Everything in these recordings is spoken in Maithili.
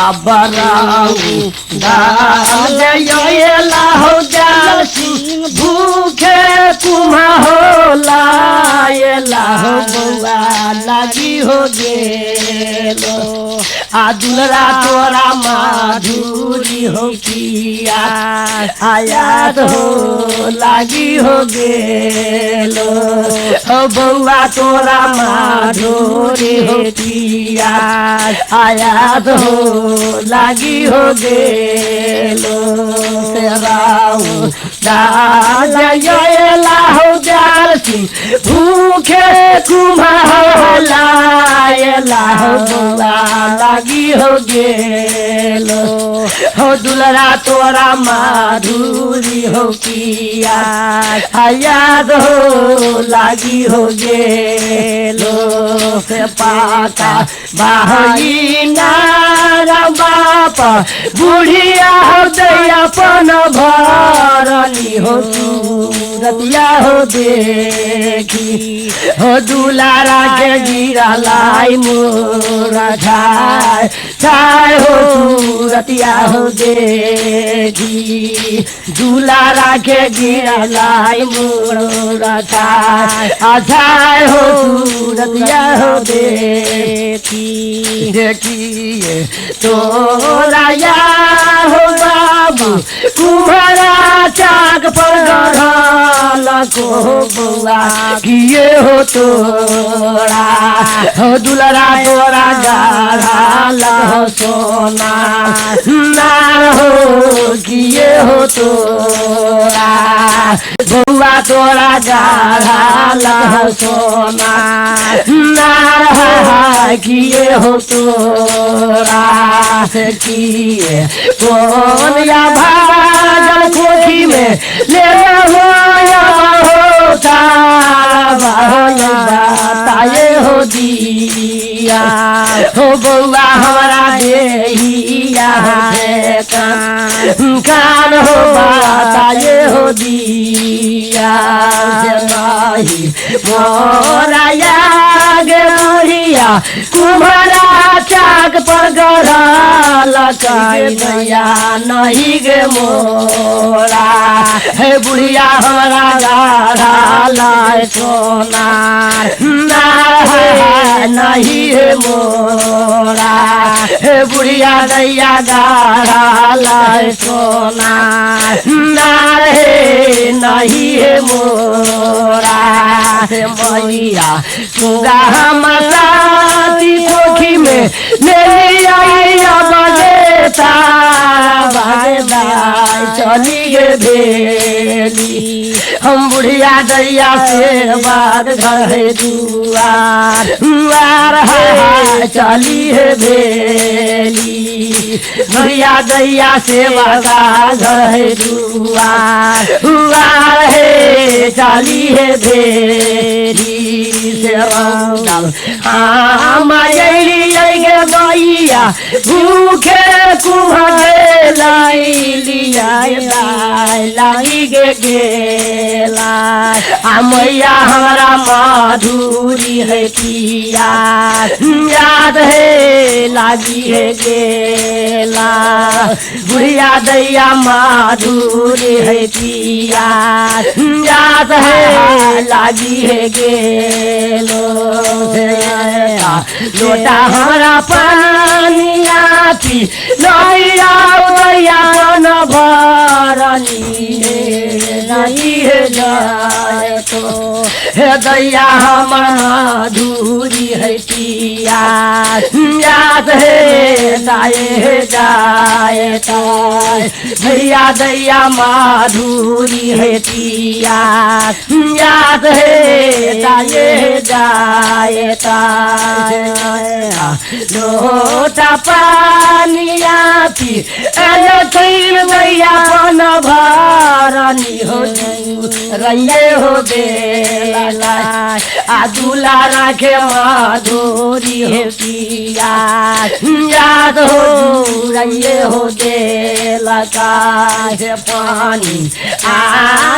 अबराऊ दाल हो जाल सिंह भूखे कुम्हा हो लायला हो बउआ लागी हो गेलो। आ दुलरा तोरा माधुरी हो किया आयात हो लागी हो गेलो। हो बउआ तोरा माधुरी हो किया आयात हो लागी हो गेलो। सेराऊ दाल हो जाल सिंह भूखे कुम्हा हो लायला हो बउआ लागी हो गेलो। हो दुलरा तोरा माधुरी हो किया आयाद हो लागी हो गेलो। से पाका बाही नारा बाप बुढ़िया हो दैया पन भरनी हो रतिया हो देखी। हो दुलारा के गिरा लाई मोरा छाय छाय हो रतिया हो देखी। दुलारा के गिरा लाई मोरा छाय आछाय हो रतिया हो देखी। देखिए तोरा या हो बाबू कुम्हरा चाक पर गढ़ल को बउआ किए हो तोरा। हो दुलरा तोरा गाढ़ल हो सोना ना हो किए हो तोरा। बउआ तोरा गाढ़ल हो सोना ना किए हो तोरा। से किए कौन या भागल कोठी में ले हो या हो तारा हो बताए हो दिया। हो बउआ हमारा देहिया हो कान हो बताए हो दिया। से नहीं मोरा याग बुढ़िया कुम्हरा चाक पर गढ़ल दैया नहीं गे मोरा। हे बुढ़िया हमारा गाढ़ल सोना ना नहीं हे मोरा। हे बुढ़िया दैया गाढ़ल सोना ना हे नहीं हे मोरा। हे मैया सुगा हम साथी कोठी में ले आई बजे तारा चली गे भेली। हम बुढ़िया दैया से बाग घर दुआर दुआर है चली है भेली। बुढ़िया दैया से बागा घर दुआर दुआर है चली है भेली। से गे भूखे कुम्हरे लाई लिया लाई गे गेला। आ मैया हमारा माधुरी है किया याद है लागी है गेला। बुढ़िया दैया माधुरी है किया याद है लागी है गेलो। लोटा हमारा पानी आती नैया दैया न भरनी नहीं है जाए तो। हे दैया हमर माधुरी है पिया याद है जाए है जाए तो। भैया दैया माधुरी है पिया याद है जाए है जाए लोटा पानी आती दैया पन भरनी हो रैये हो देला। आ दुलारा के माधुरी हे पिया याद हो रंगे हो दे लगा हे पानी आ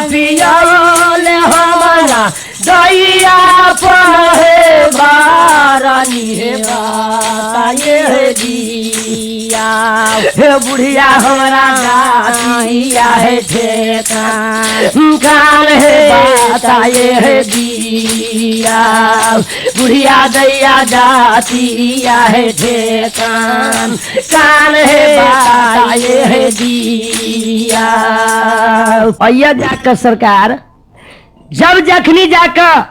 पियोले हमारा दैया पन हे बारानी हे बताए हे दिया हे बुढ़िया हमारा गातिया हे ठेका कान हे बताए हे दिया बुढ़िया दैया जातिया हे ठेकान कान हे बताए हे दिया। अय्या जाकर सरकार जब जखनी जाकर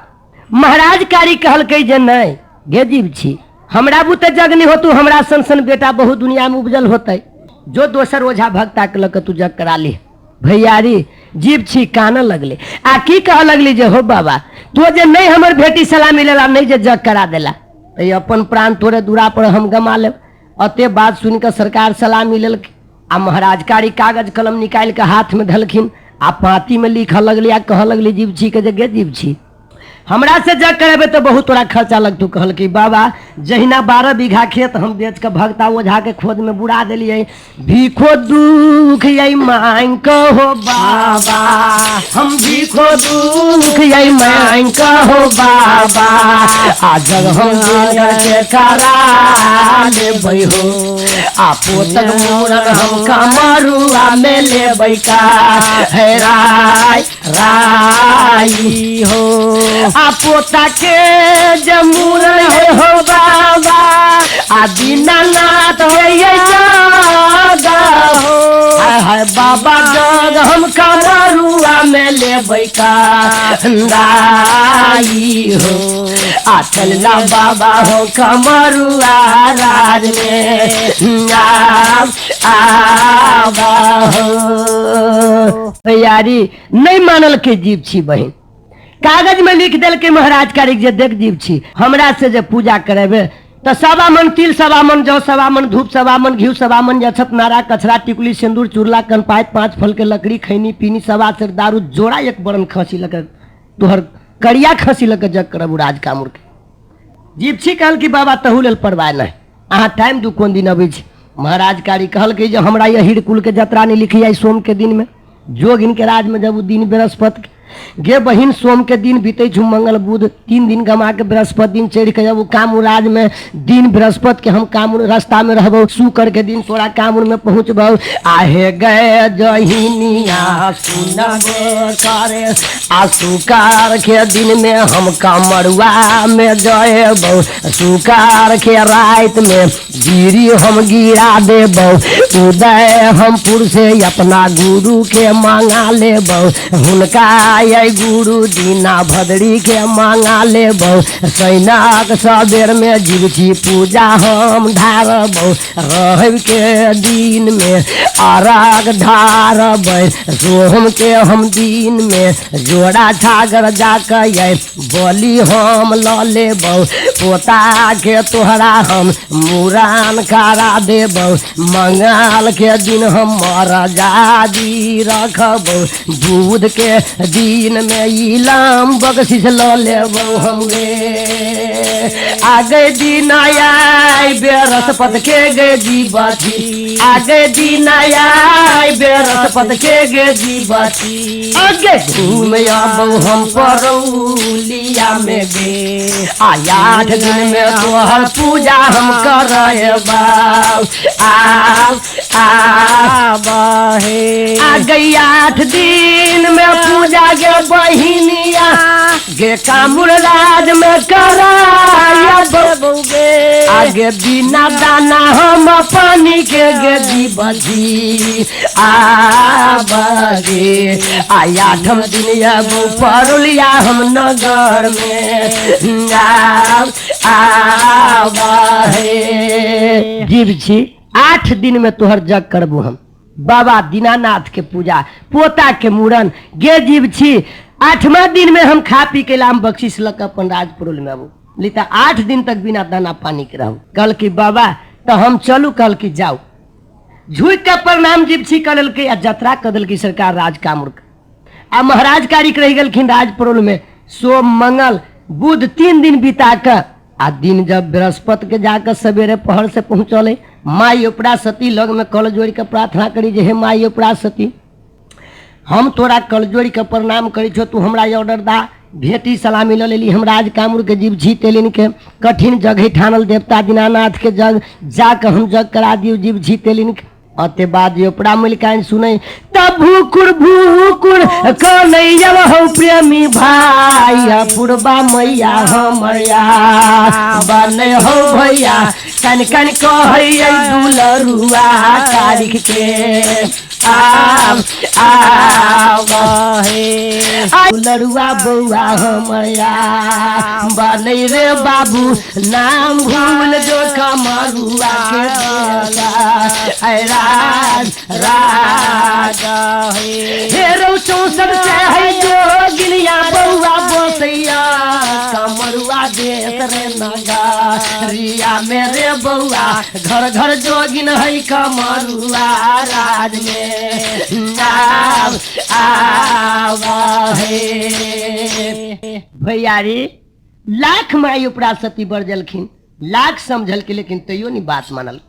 महाराज कारी कहलकै जे नहीं गे जीव छी हमरा बुते जग नहीं होतू, हमरा सन सन बेटा बहुत दुनिया में उपजल होतै, जो दोसर ओझा भक्ता के लऽ कऽ तू जग करा ली। भैयारी जीव छी कानऽ लगले आ की कहऽ लगली जे हो बाबा तो जे नहीं हमर बेटी सलामी लेला नहीं जे जग करा देला तऽ अपन प्राण तोरे दूरा पर हम गमा लेब। अते बात सुनि कऽ सरकार सलामी लेलकै आ महाराज कारी कागज कलम निकालि कऽ हाथ में धलखिन आ पाँती में लिखऽ लगली आ कहऽ लगली जीव छी के जे गे जीव छी हमरा से जग करेबे तऽ बहुत तोरा खर्चा लगतौ। कहलकै बाबा जहिना 12 बीघा खेत हम बेच कऽ भगता ओझा के खोज में बुड़ा देलियै, भीखो दुख यै मांग कहो बाबा, हम भीखो दुख यै मांग कहो बाबा, आ जग हम के करा लेबै हो, आ पोतक मूरन हम कमरुआ में लेबै का हे राय राई हो, आ पोता के जमुरन हे हो बाबा, आ दीनानाथ हे ये जागा हो, हाय हाय बाबा जग हम कमरुआ में लेबै का राई हो, आ चलना बाबा हो कमरुआ राज में आबा हो। तैयारी नहीं मानल के जीव छी बहिन, कागज में लिख देल के महाराज कारी जे देख जीव छी हमरा से जे पूजा करेबे तो 1.25 मन तिल, 1.25 मन जौ, 1.25 मन धूप, 1.25 मन घी, 1.25 मन अक्षत, नारा, कचरा, टिकुली, सिंदूर, चूरला, कनपायत, 5 फल के लकड़ी, खैनी पीनी, 1.25 सेर दारू, जोड़ा 1 बरन खसी लग तोहर करिया खसी लग जग करब राज कामुर के। जीवछी कहल कि बाबा तहु लेल परवाह नहीं, अहाँ टाइम दू कोन दिन अबै छी। महाराज कारी कहल कि जे हमरा यही कुल के जतरा नहीं लिखी आई सोम के दिन में, जोगिन के राज में जब दिन बृहस्पति गे बहिन सोम के दिन बीते छु मंगल बुध 3 दिन गमा के बृहस्पति दिन चढ़ के जब कामुर राज में दिन बृहस्पति के हम कामुर रास्ता में रहबो, शुक्र के दिन तोरा कामुर में पहुँचबो। आहे गए जहिनिया सुनबो करे आ सुकार के दिन में हम कमरुआ में जएबो, सुकार के रात में गिरी हम गिरा देबो, उदय हमपुर से अपना गुरु के मांगा लेबो, हुनका ये गुरु दीना भद्री के मांगा लेबो, सैनाक सबेर में जीवछी पूजा हम ढारबो, रहब के दिन में आराग ढारबै, सोहम के हम दिन में जोड़ा छागर जाके ये बलि हम ल लेबो, पोता के तोहरा हम मुरान करा देबो, मंगल के दिन हम मरजादी रखबो, बुध के दिन में इलाम बख्शिश ल लेबो हम गे। आगे दिन आय बृहस्पति के गे जीवती, आगे दिन आय बृहस्पति के गे जीवती, आगे घूम आबो हम परौलिया में गे, आ 8 दिन में तोहर पूजा हम करबो। आ गई 8 दिन में पूजा गे बहिनिया गे कामुर राज में करायबो गे, आगे बिना दाना हम पानी के गे जीवती आबगे, आ 8 दिन अबू परुलिया हम नगर में आबे। जीव छी 8 दिन में तोहर जग करबो हम बाबा दीनानाथ के पूजा, पोता के मूड़न गे जीव छी 8वां दिन में हम खा पी के लाम बख्शिश लग अपन राजपुरुल में अबू ली त 8 दिन तक बिना दाना पानी के रहू। कहल कि बाबा तो हम चलू, कहल कि जाओ। झुक के प्रणाम जीव छी कर लेलकै आ जतरा कर देलकै सरकार राज कामुर के। आ महाराज कारिक रहि गेलखिन राजपुरुल में सोम मंगल बुध 3 दिन बिता कऽ आ दिन जब बृहस्पति के जाकर सवेरे पहर से पहुँचल माई उपरा सती लग में कल जोड़ के प्रार्थना करी जे हे माई उपरा सती, हम तोरा कल जोड़ के प्रणाम करी छो, तू हमरा ऑर्डर दा। भेटी सलामी ल लेली हम राज कामरू के जीव झी तेलिन के कठिन जगह ठानल देवता दीनानाथ के जग जाकर हम जग करा दियो जीव झी तेलिन के। अते बाद उपरा मलिकाइन सुनै तब भूकुर भूकुर कन्हैया हो प्रेमी भाई, पुरबा मैया हमरिया बने हो भैया कन कन कहैया दुलरुआ तारीख के आब आब दुलरुआ बौआ हमरिया बने रे बाबू नाम भूल जो कमरुआ के राज राज हे रौ चौसठ से है जोगिनिया बौआ बसैया कमरुआ देश रे नगरिया मेरे बौआ घर घर जोगिन है कमरुआ राज में आब आब हे। भैयारी लाख माई उपरा सती बरजलखिन, लाख समझलखिन, लेकिन तैयो नहीं बात मानल।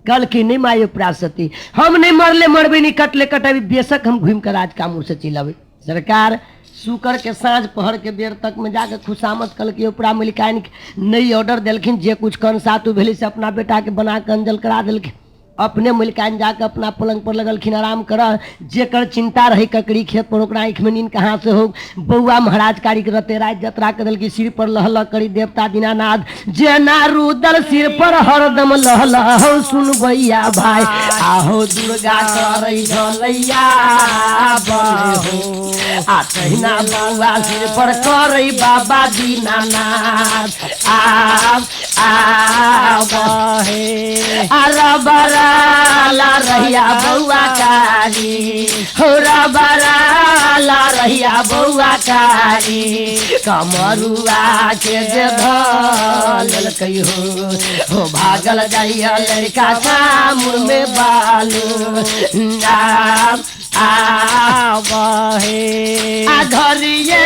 कल की नहीं माई उपरा सती हम नहीं मरले मरबे नहीं कटले कटबी, बेशक हम घूम कर राज कामूर से चिलबे। सरकार शुक्र के साँझ पहर के बेर तक में जाके खुशामद कल के उपरा मलिकाइन नई ऑर्डर दिलखिन, जे कुछ कन सातु भेली से अपना बेटा के बना के अंजल करा दिलखिन। अपने मलिकाइन जाके अपना पलंग पर लगलखिन आराम कर, जेकर चिंता रही ककड़ी खेत पर ओकरा आँखि में नींद कहाँ से हो। बौआ महाराज कारी के रहते रात जतरा कर दिलखिन, सिर पर लहलह करी देवता दीनानाथ जेना रुदल सिर पर हरदम लहलह हो सुन भैया भाई आहो दुर्गा करै ढलैया हो आ तहिना बौआ सिर पर करै बाबा दीनानाथ आब आब अरे ला रहिया बौआ कारी हो ला रहिया बौआ कारी कमरुआ के जे धलकै हो भागल जाइया लड़का कामुर में बालू आब आ धरिए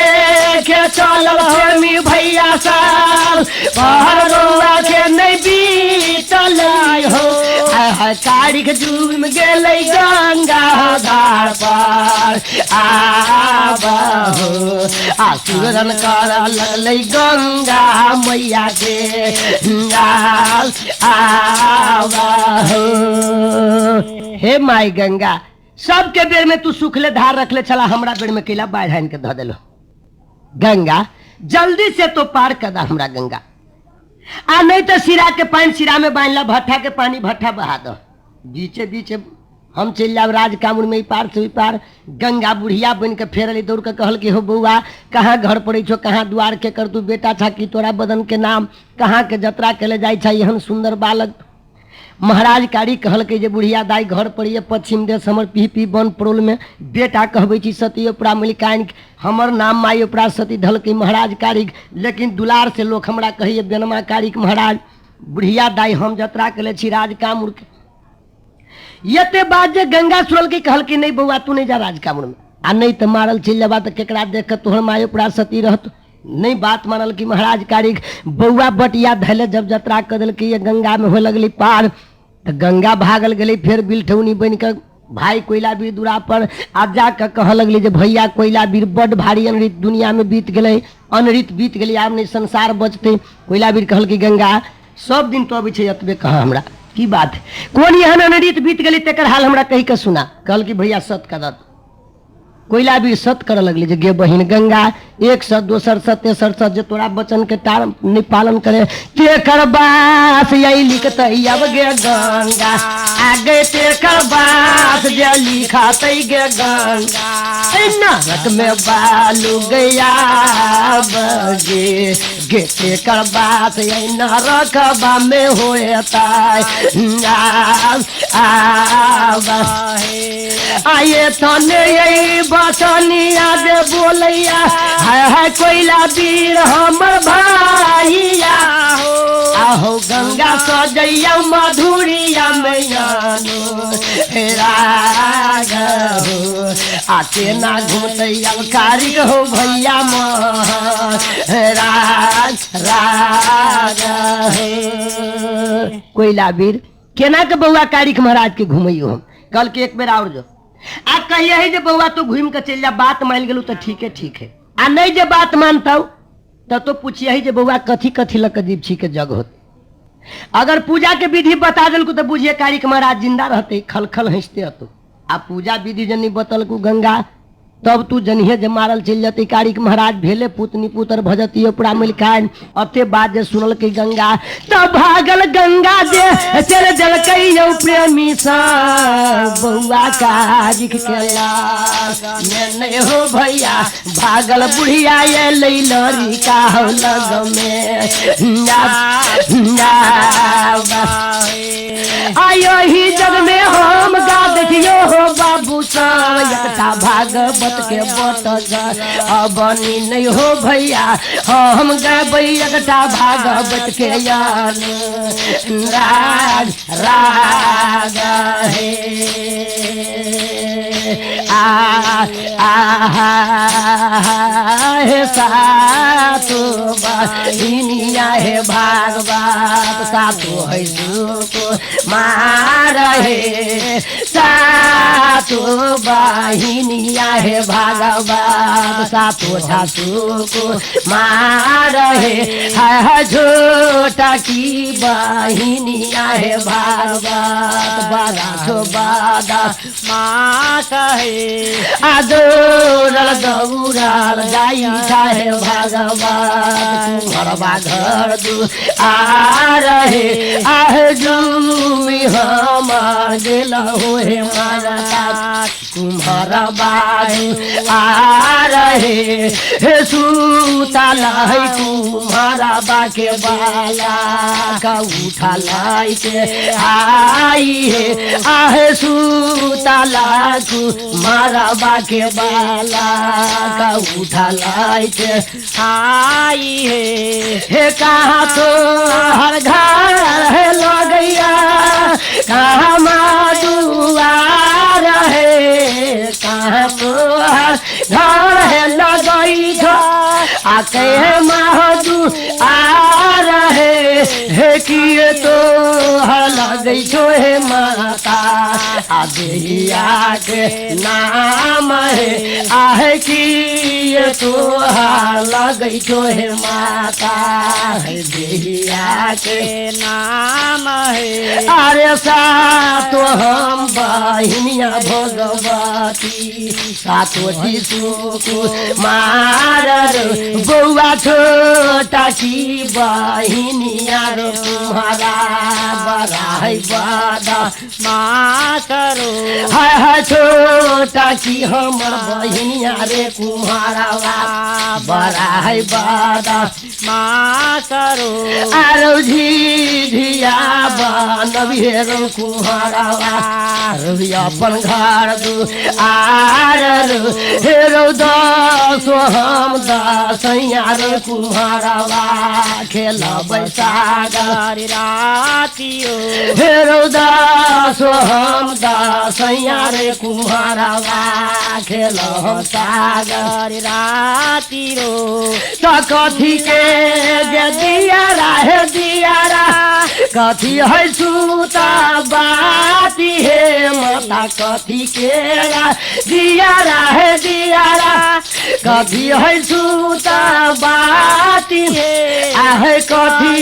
के चलल प्रेमी भैया साल पहरुआ के नहीं बीतल हो तारीख जुम गेलै गंगा धार पर आब हो आ सुरन कर लगलै गंगा मैया के आब हो। हे माई गंगा सबके बेर में तू सुखले धार रखले छला, हमरा बेर में कैला बाढ़ आनि के धऽ देलो। गंगा जल्दी से तो पार कर दा हमरा गंगा, आ नहीं तो सिरा के पानी सिरा में बांध ला, भट्ठा के पानी भट्ठा बहा दो, बीचे बीचे हम चलि जाब राज कामुर में पार से पार। गंगा बुढ़िया बन के फेर अली दौड़ के कहल कि हो बौआ कहाँ घर पड़े छो, कहाँ द्वार के कर तू बेटा छा कि तोरा बदन के नाम, कहाँ के जतरा के ले जाय छा एहन सुंदर बालक। महाराज कारी कहल के जे बुढ़िया दाई घर पड़िए पश्चिम देश हमर पी पी वन परोल में बेटा कहबै छी सती उपरा मलिकाइन, हमर नाम माई उपरा सती धलकै महाराज कारी, लेकिन दुलार से लोक हमरा कहैए बेनमा कारीक महाराज। बुढ़िया दाई हम जतरा के ले छी राज कामुर के। एते बात जे गंगा सुनलकै कहलकै नहीं बौआ तू नहीं जा राज कामुर में, आ नहीं तो मारल चलि जेबा तऽ केकरा देख के तोहर माय उपरा सती रहत। नहीं बात मानल कि महाराज कारीक बौआ बटिया धैले जब जतरा कऽ देलकै गंगा में होए लगली पार, तऽ गंगा भागल गेलै फेर बिलठौनी बनि कऽ भाई कोयला वीर दूरा पर आ जाके कह लगली जे भैया कोयला वीर बड भारी अनरित दुनिया में बीत गेलै, अनरित बीत गेलै, आब नहीं संसार बचतै। कोयला वीर कहलकै गंगा सब दिन तो अबै छै एतबे कह हमरा की बात, कोन एहन अनरित बीत गेलै तकर हाल हमरा कहि कऽ सुना। कहलकै भैया सत करत। कोयला वीर सत करऽ लगलै जे गे बहिन गंगा एक सत दोसर सत तेसर सत जे तोरा वचन के टार नहीं पालन करे तेकर बास यही लिखतै अब गे गंगा आगे तेकर बास जे लिखतै गे गंगा नरक में बालू गया बगे गे तेकर बास यही नरकबा में होता आये तने यही बचनिया जे बोलैया हाय हाय कोयला वीर हमर भाइया हो आहो गंगा सजैया मधुरिया मैया राग हो आ केना घुमतै अब कारिक हो भैया राग राग हे। कोयला वीर केना के बौआ कारिख महाराज के घुमैयो हम कल के एक बेर और जो आ कहिए है जे बौआ तू घूम के चलि जा, बात मान गेलू तो ठीक है ठीक है, आ नहीं जे बात मानतौ तब तो पूछिए जे बौआ कथी कथी लग के जीव छी के जग होत। अगर पूजा के विधि बता देलकू तो बुझिए कारिख महाराज जिंदा रहते, खलखल हंसते हतो। आ पूजा विधि जनी बतलकू गंगा तब तू जनिहे जे मारल चलि जते कारिख महाराज भेले पुतनी पुतर भजती पूरा मिलखान। अते बात जे सुनल के गंगा तब भागल गंगा जे चल जलकै यौ प्रेमी सा बौआ कारिख के लाल नहीं हो भैया भागल बुढ़िया ये लैलरी का हो लग में आयो ही जग में हम गा देखियो हो बाबू सा एकटा भागवत के बट अब नहीं हो भैया हम गबै एकटा भागवत के यान राग राग हे आ आ हे सातो बहिनिया हे भागवत सातो है सुको मार हे सातो बहिनिया हे भागवत सातो सासु को मार हे हाय छोटा की बहिनिया हे भागवत बारा छो बादा माँ कहे आ दौड़ल दौड़ल जाई हे भागवत तुम्हारा घर दू आ रहे आह जूमी हमार गेल हो हे माता तुम्हारा बाबू आ रहे हे सूता लाई तुम्हारा बाके बाला का उठा लाई के आई हे आह सूता लाकू मारा बाके बाला का उठा लाई के आई है हे कहाँ तो हर घर है लगैया कहाँ मादुआर है कहाँ तो हर घर है लगई आ कहे मादू आ रहे हे किए तो हर लगई छो हे माता आ देहिया के नाम है आहे किए तो हर लगई छो हे माता है देहिया के नाम है। अरे सातो हम बहिनिया भगवती सातो शिशु मार बौआ छोटा की बहिनिया रो तुम्हारा बड़ा है बड़ा माँ करो हाय हाय छोटा की हमर बहिनिया रे कुम्हारा बड़ा है बड़ा माँ करो आरो झिझिया बनबिहे रो कुम्हारा रवि अपन घर दू आर हे रौ दसो हम दसैया रे कुम्हारा खेलब सागर रातियो हे रौ दासो हम दासैया रे कुम्हारा खेल हम सागर रातियो त कथी के जे दियारा हे दियारा कथी है सूता बाती हे माता कथी के दियारा हे दियारा कथी है सूता बाती हे आहे कथी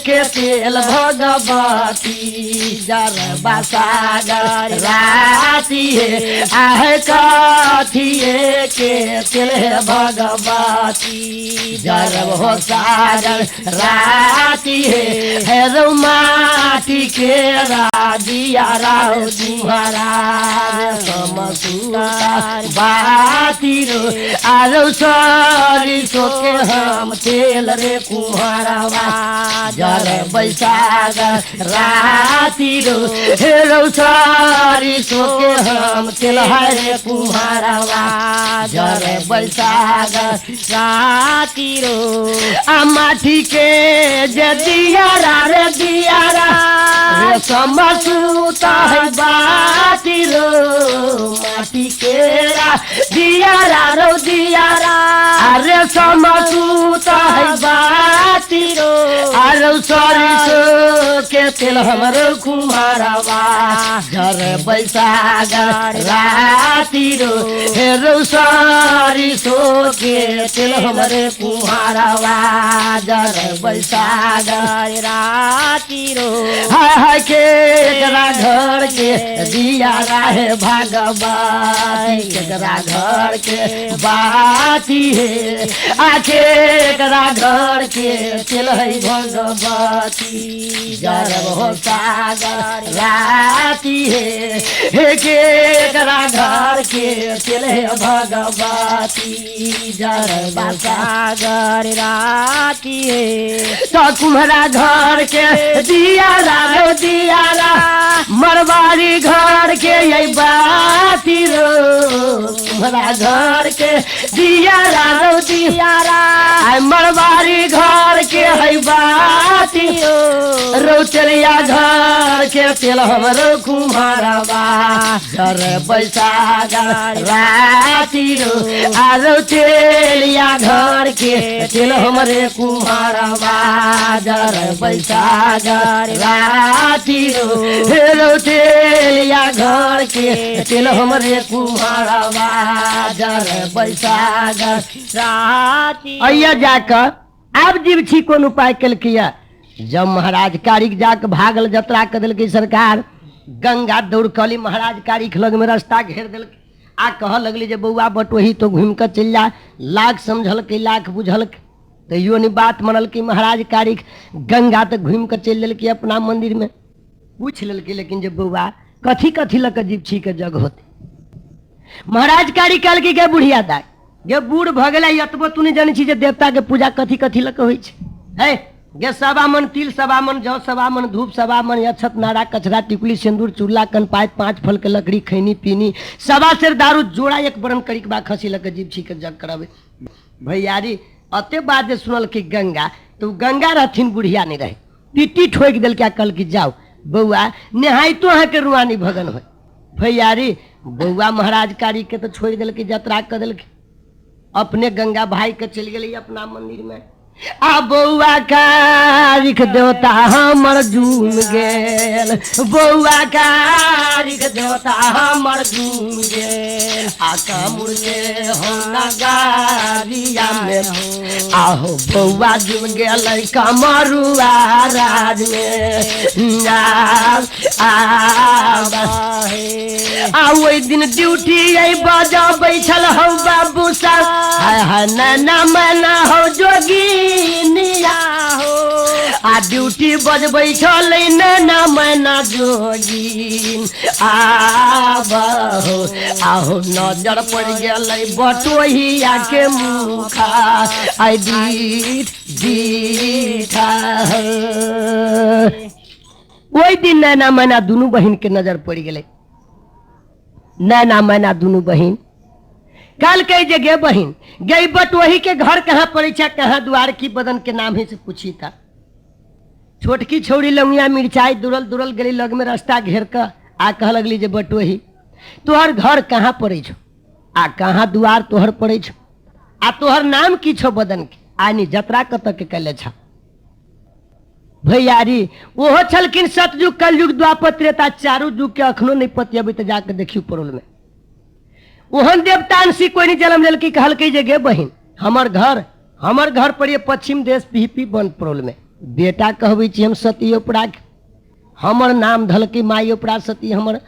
के तेल भगवती जर बसागर राती हे आहे कथी के तेल भगवती जर हो सागर राती हे हे रौ माटी के राजिया राव तुम्हारा समसूता बाती रो आरो सरी सोके हम तेल रे कुम्हारा जर बैसागर राती रो हे रौ सरी सोके हम तेल हरे कुम्हारा जर बैसागर राती रो आ माटी के जे दियारा रे दियारा रे समसूता है बाती रो माटी के रा दियारा रो दियारा अरे समसूता है बाती रौ सरिसो के तेल हमर कुम्हारवा घर बैसागर राति रो हे रौ सरिसो के तेल हमर कुम्हारवा जर बैसागर राति रो। हाय हाय के एकरा घर के दिया राहे भगवती, केकरा घर के बाती हे आखे एकरा घर के तेल है भगवती जरब हो सागर राति हे, हे के एकरा घर के तेल है भगवती जरब सागर राति हे। तो कुम्हरा घर के दिया रो दिया रा मरवारी घर के ये बाती रो, कुम्हरा घर के दिया रो दिया रा आई मरवारी घर के है बाती रौचलिया घर के तेल हमरो कुम्हारवा घर बैसागर राति रो आ रौचलिया घर के तेल हमरे कुम्हारवा घर बैसागर राति रो हे रौचलिया घर के तेल हमरे कुम्हारवा घर बैसागर राति। अइया जाकऽ आब जीव छी कोन उपाय केलकै। जब महाराज कारिक जाके भागल जतरा कऽ देलकै सरकार, गंगा दौड़ कली महाराज कारिक लग में रास्ता घेर देलकै आ कहऽ लगली जे बौआ बटोही तो घुमि कऽ चलि जा। लाख समझलकै लाख बुझलकै तैयो नहि बात मनलकै महाराज कारिक। गंगा तऽ घुमि कऽ चलि देलकै अपना मंदिर में। पूछि लेलकै लेकिन जे बौआ कथी कथी लऽ कऽ जीवछी के जग होतै। महाराज कारिक कहलकै गे बुढ़िया दाइ, गे बूढ़ भऽ गेलै एतबो तू नहि जानै छी जे देवता के पूजा कथी कथी लऽ कऽ होइ छै। है गे सवा मन तिल सवा मन जौ सवा मन धूप सवा मन अक्षत नारा कचरा टिकुली सिंदूर चूल्हा कनपाइत 5 फल के लकड़ी खैनी पीनी सवा सेर दारू जोड़ा एक बरन करिक बा खसी लऽ कऽ जीवछी के जग करबै। भैयारी अते बात जे सुनलकै गंगा तो गंगा रहथिन बुढ़िया नहीं रहे, पिट्टी ठोकि देलकै कहलकै जाओ बौआ नेहाइतो अहाँके रुआनी भगन होय। भैयारी बौआ महाराज कारी के तो छोड़ि देलकै जतरा कऽ देलकै, अपने गंगा भाई के चलि गेलै अपना मंदिर में। आ बौआ कारिक देवता हमर जुम गेल, बौआ कारिक देवता हमर जुम गेल आ कामुर के हो नगारिया में आहो बौआ जुम गेल कमरुआ राज में। आ ओहि दिन ड्यूटी बजबै छल हौ बाबू साहब, हाय हाय नैना मैना हौ जोगिनिया हो आ ड्यूटी बजबै छलै नैना मैना जोगिन। आबहो आहो नजर पड़ि गेलै बटोहिया के मुखा आइ दीठ दीठा। ओहि दिन नैना मैना दुनू बहिन के नजर पड़ि गेलै। नैना मैना दुनू बहिन कहलकै जे गे बहिन गे बटोही के घर कहाँ पड़ै छै कहाँ द्वार की बदन के नाम है से पूछी था। छोटकी छौड़ी लौंगिया मिरचाई दुरल दुरल गेली लग में रास्ता घेर कऽ आ कह लगली जे बटोही तोहर घर कहाँ पड़ै छौ आ कहाँ द्वार तोहर पड़ै छौ आ तोहर नाम की छौ बदन के आनी जतरा कतऽ के कैले छौ। भैयारी ओहो छलखिन सतयुग कलयुग द्वापर त्रेता चारू युग के अखनो नहि पतियबै तऽ जाके देखियौ परोल में ओहन देवतांशी कोई नहीं जन्म लेलकै। कहलकै जे गे बहिन हमर घर पर ये पश्चिम देश पीपी बन परोल में बेटा कहबै छी हम सती उपरा, हमर नाम धलकै माई उपरा सती हमर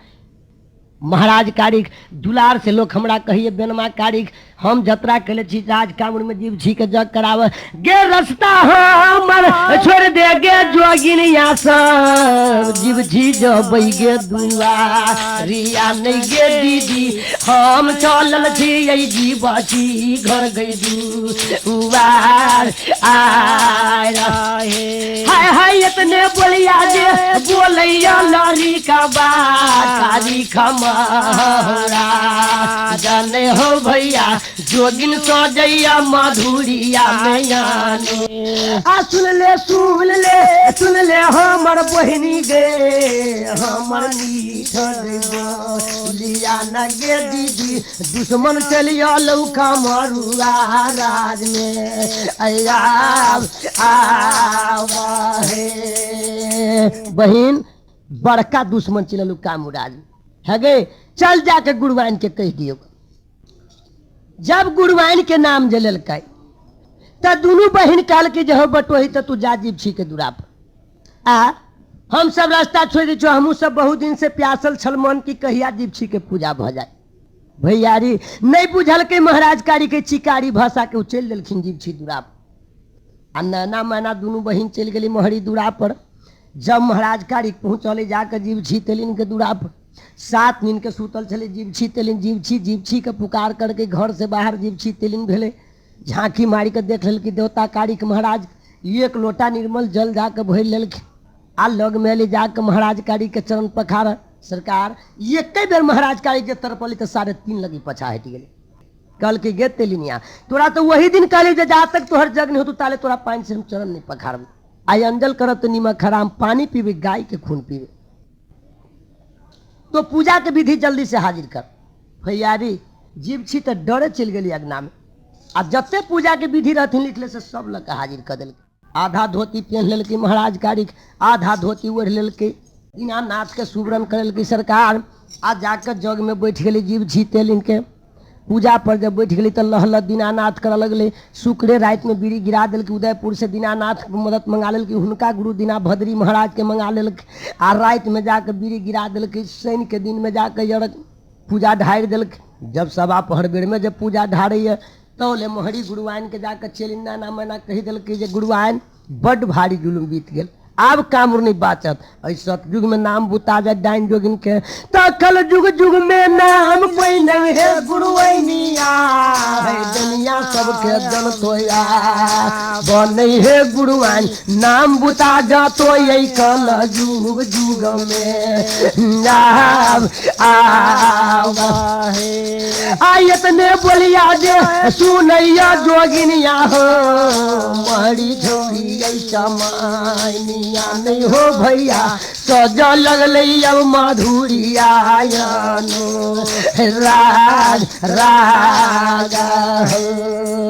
महाराज कारिक दुलार से लोग हमरा कहिए बेनमा कारिक हम जतरा कैले छी राज कामर में जीव छी के जग कराव गे रस्ता हमर छोड़ दे गे जोगिनिया सब जीव छी जबै गे दुआरिया नहीं गे दीदी हम चलल छी ऐ जीव छी घर गई दुआर आय हाय हाय इतने बोलिया जे बोलैया लड़ी का बात कारी खमरा जाने हो भैया जोगिन सजैया मधुरिया मैयानो। आ सुन ले सुन ले सुन ले हमर बहिनी गे हमर मीठ माधुरिया नगे दीदी दुश्मन चलिया लौका मरुआ राज में अया आवा हे बहिन बड़का दुश्मन चलल कामुराज है गे, चल जाके गुरुवाइन के कह दियो। जब गुरुवाइन के नाम जलेलकै त दुनू बहिन कहल कि जे हो बटोही त तू जा जीव छी के दुरा पर, आ हम सब रास्ता छोड़ दै छो, हमहूँ सब बहुत दिन से प्यासल छल मन की कहिया जीवछी के पूजा भऽ जाय। भैयारी नहीं बुझलकै महाराज कारी के चिकारी भाषा के, ओ चलि देलखिन जीवछी दुरा पर। आ नैना मैना दुनू बहिन चलि गेली महरी दुरा पर। जब महाराज कारी पहुँचले जाके जीवछी तेलिन के दुरा पर, 7 दिन के सुतल छलै जीवछी तेलिन। जीवछी जीवछी के पुकार करके घर से बाहर जीवछी तेलिन भेलै। झांकी मारि के देख लेलकै देवता कारीक महाराज, एक लोटा निर्मल जल जाके भरि लेलखिन आ लग में अली जाके महाराज कारी के चरण पखार। सरकार एके बेर महाराज कारी के तरपली तो 3.5 लगी पछा हटि गेलै। कहलकै गे तेलिनिया, तोरा तो वही दिन कहली जे जा तक तोहर जग नहीं हो ताले तोरा पानि से हम चरण नहीं पखारब। आई अंजल करब तो नीमक हराम, पानी पीबे गाय के खून पीबे, तो पूजा के विधि जल्दी से हाजिर कर। भैयारी जीव छी तो डरे चलि गेली अगना में, आ जते पूजा के विधि रहथिन लिखले से सब लऽ के हाजिर कर देलकै। आधा धोती पहन लेलकै महाराज कारिक, आधा धोती ओढ़ि लेलकै, दीनानाथ के सुबरन करेलकै सरकार। आ जाके जग में बैठ गेलै जीव छी तेलिन के पूजा पर। जब बैठ गेलै तऽ लह लह दीनानाथ करऽ लगलै। शुक्रे राति में बीड़ी गिरा देलकै, उदयपुर से दीनानाथ मदद मंगा लेलकै, हुनका गुरु दीना भद्री महाराज के मंगा लेलकै। आ राति में जाके बीड़ी गिरा देलकै, शनि के दिन में जाके यरक पूजा ढारि देलकै। जब सवा पहर बेर में जब पूजा ढारैया तो ले मोहरी गुरुआइन के जाके चेलिन नाना मैना कहि देलकै जे गुरुआइन बड्ड भारी जुलुम बीत गेल, आब कामर नहीं बाचत। एहि सतयुग में नाम बुता जाय डाइन जोगिन के, तखल जुग जुग में नाम कोई नहीं है गुरुआइनिया, है दुनिया सबके जन तोया बनै हे गुरुआइन, नाम बुता जातो यही कल जुग जुग में आब आब आ इतने बोलिया जे सुनैया जोगिनिया हो मरी छोड़ी ऐसा माइनिया नहीं हो भैया, सजा लगलै अब माधुरिया राज राजा हो।